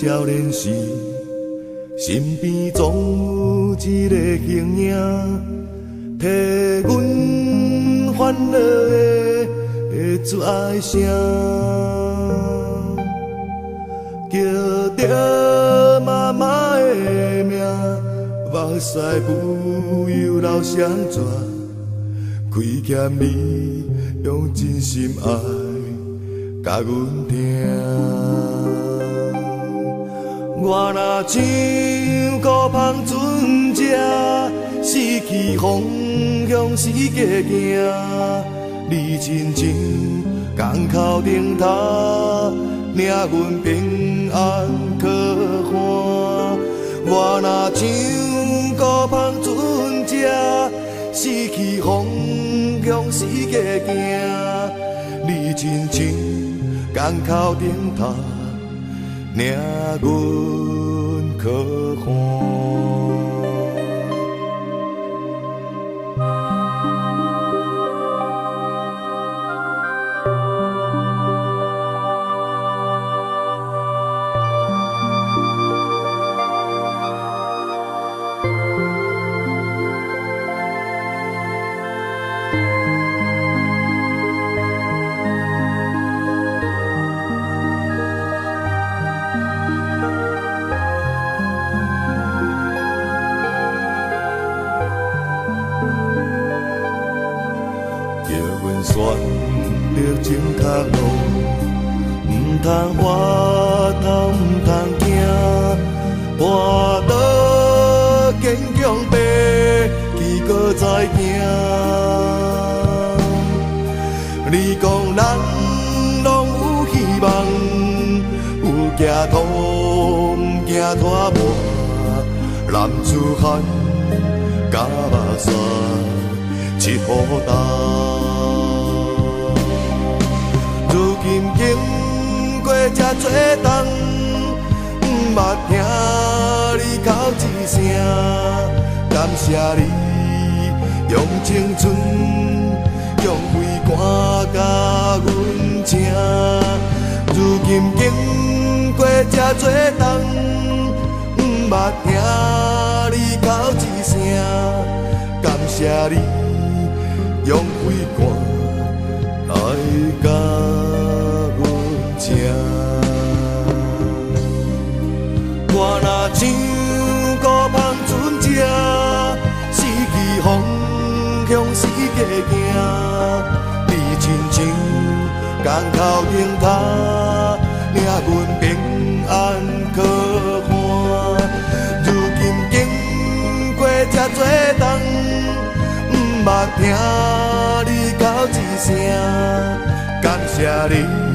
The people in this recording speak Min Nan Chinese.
少年時，身邊總有一个形影，替阮煩惱的出愛聲，叫著媽媽的名，目屎不由流雙泉，虧欠你用真心愛共阮疼。我若像孤芳尊者，失去方向四界行，你親像江口燈頭，領阮平安靠岸。我若像孤芳尊者，失去方向四界行，你親像江口燈頭，領阮靠岸。叫阮選擇正確路，毋通回頭，毋通驚，跋倒堅強爬起，閣再行。你講人攏有希望，有行土，毋驚拖磨，男子漢咬目屎一予担。如今經過這多冬，毋捌聽你哭一聲，感謝你用青春，用血汗共阮請。如今經過這多冬，毋捌聽你哭一聲，感謝你用血汗來共阮請。我若像孤芳尊者，失去方向四界行，你親像江口燈頭，領阮平安靠岸。如今經過這多冬，毋捌聽你哭一聲，感謝你。